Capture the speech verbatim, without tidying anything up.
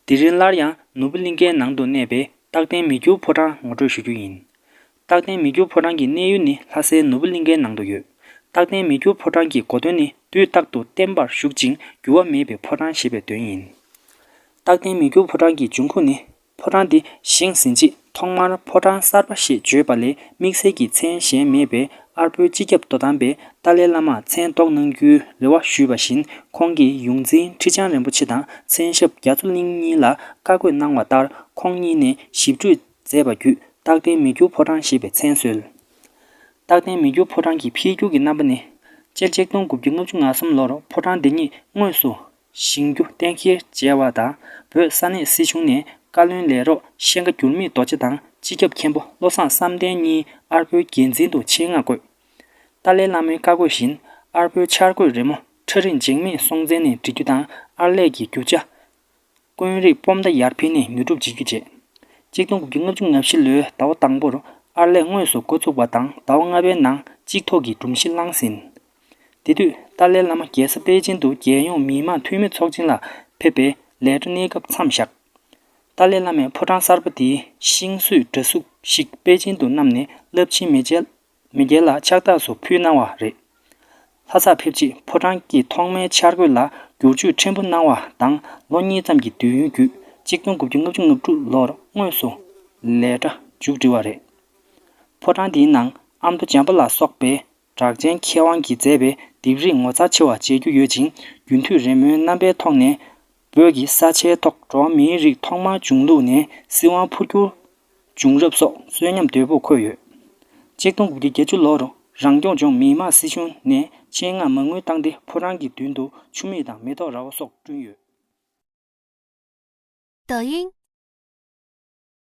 དེ་རིང་སླར་ཡང་ནོར་བུ་གླིང་ཁའི་ནང་དུ་གནས་པའི་རྟག་བརྟན་མི་འགྱུར་ཕོ་བྲང་ངོ་སྤྲོད་ཞུ་རྒྱུ་ཡིན། རྟག་བརྟན་མི་འགྱུར་ཕོ་བྲང་གི་གནས་ཡུལ་ནི་ལྷ་སའི་ནོར་བུ་གླིང་ཁའི་ནང་དུ་ཡོད། རྟག་བརྟན་མི་འགྱུར་ཕོ་བྲང་གི་གོ་དོན་ནི་དུས་རྟག་ཏུ་བརྟན་པར་བཞུགས་ཅིང་འགྱུར་བ་མེད་པའི་ཕོ་བྲང་ཞེས་པའི་དོན་ཡིན། རྟག་བརྟན་མི་འགྱུར་ཕོ་བྲང་གི་འབྱུང་ཁུངས་ནི། ཕོ་བྲང་འདི་བཞེངས་ཟིན་རྗེས་ཐོག་མར་ཕོ་བྲང་གསར་པ་ཞེས་བརྗོད་པ་ལས་དམིགས་བསལ་གྱི་མཚན་གཞན་མེད་པས། ཨར་པོའི་སྤྱི་ཁྱབ་དོ་དམ་པས་ཏཱ་ལའི་བླ་མར་མཚན་འདོགས་གནང་རྒྱུའི་རེ་བ་ཞུས་པ་བཞིན། ཁོང་གིས་ཡོངས་འཛིན་ཁྲི་བྱང་རིན་པོ་ཆེ་དང་མཚན་ཞབས་རྒྱ་མཚོ་གླིང་གཉིས་ལ་བཀའ་བསྒོ་གནང་བ་ལྟར། ཁོང་གཉིས་ནས་ཞིབ་འཁྲུས་མཛད་པ་བརྒྱུད། རྟག་བརྟན་མི་འགྱུར་ཕོ་བྲང་ཞེས་པའི་མཚན་གསོལ། རྟག་བརྟན་མི་འགྱུར་ཕོ་བྲང་གི་འཕེལ་འགྱུར་གྱི་རྣམ་པ་ནི། སྤྱི་ལོ་ཆིག་སྟོང་དགུ་བརྒྱ་ལྔ་བཅུ་ང་གསུམ་ལོར་ཕོ་བྲང་འདི་ཉིད་དངོས་སུ་བཞེངས་རྒྱུ་གཏན་འཁེལ་བྱས་པ་དང་། བོད་ས་གནས་སྲིད་གཞུང་ནས་བཀའ་བློན་ལས་རོགས་ཤེལ་དཀར་འགྱུར་མེད་རྡོ་རྗེ་དང་སྤྱི་ཁྱབ་མཁན་པོ་བློ་བཟང་བསམ་གཏན་གཉིས་ཨར་པོའི་འགན་འཛིན་དུ་ཆེད་མངགས་བསྐོས། ཏཱ་ལའི་བླ་མའི་བཀའ་བསྒོ་བཞིན། ཨར་པོའི་འཆར་འགོད་རི་མོ་ཁྲ་རིགས་འཇིགས་མེད་སྲོང་བཙན་ནས་འབྲི་རྒྱུ་དང་། ཨར་ལས་ཀྱི་རྒྱུ་ཆ་ཀུན་རིག་སྤོམ་མདའ་ཡར་འཕེལ་ནས་ཉོ་སྒྲུབ་བྱེད་རྒྱུ་བཅས། ཆིག་སྟོང་དགུ་བརྒྱ་ལྔ་བཅུ་ང་བཞི་ལོའི་ཟླ་བ་དང་པོར་ཨར་ལས་དངོས་སུ་འགོ་བཙུགས་པ་དང་། ཟླ་བ་ལྔ་པའི་ནང་གཅིག་ཐོག་གི་སྒྲོམ་གཞི་བསླངས་ཟིན། དེ་དུས་ཏཱ་ལའི་བླ་མ་རྒྱལ་ས་པེ་ཅིན་དུ་རྒྱལ་ཡོངས་མི་དམངས་འཐུས་མི་ཚོགས་ཆེན་ལ་ཕེབས་པའི་ལས་གྲྭ་གནས་སྐབས་མཚམས་བཞག། ཏཱ་ལའི་བླ་མས་ཕོ་བྲང་གསར་པ་དེའི་ཤིང་བཟོས་འདྲ་གཟུགས་ཤིག་པེ་ཅིན་དུ་བསྣམས་ནས་རླབས་ཆེན་མེས་རྒྱལ་མེས་རྒྱལ་ལ་ཕྱག་རྟགས་སུ་ཕུལ་གནང་བ་རེད། ལྷ་སར་ཕེབས་རྗེས་ཕོ་བྲང་གི་ཐོག་མའི་འཆར་འགོད་ལ་བསྒྱུར་བཅོས་ཕྲན་བུ་གནང་བ་དང་། ལོ་གཉིས་ཙམ་གྱི་དུས་ཡུན་བརྒྱུད། ཆིག་སྟོང་དགུ་བརྒྱ་ལྔ་བཅུ་ང་དྲུག་ལོར་དངོས་སུ་ལས་གྲྭ་མཇུག་སྒྲིལ་བ་རེད། ཕོ་བྲང་འདིའི་ནང་ཨ་མདོ་བྱམས་པ་ལ་སོགས་པའི་གྲགས་ཅན་མཁས་དབང་གིས་མཛད་པའི་ལྡེབས་རིས་ངོ་མཚར་ཆེ་བ་མཇལ་རྒྱུ་ཡོད་ཅིང་། རྒྱུན་མཐུད་རི་མོའི་རྣམ་པའི་ཐོག་ནས། བོད་ཀྱི་ས་ཆའི་ཐོག་འགྲོ་བ་མིའི་རིགས་ཐོག་མར་བྱུང་ལུགས་ནས་སྲིད་དབང་འཕོ་འགྱུར་བྱུང་རབས་སོགས་གསོན་ཉམས་དོད་པོ་འཁོད་ཡོད། ཆིག་སྟོང་དགུ་བརྒྱ་བརྒྱད་ཅུ་ལོར་རང་སྐྱོང་ལྗོངས་མི་དམངས་སྲིད་གཞུང་ནས་ཆེད་མངགས་མ་དངུལ་བཏང་སྟེ། ཕོ་བྲང་གི་མདུན་དུ་ཆུ་མིག་དང་མེ་ཏོག་ར་བ་སོགས་བསྐྲུན་ཡོད། 抖音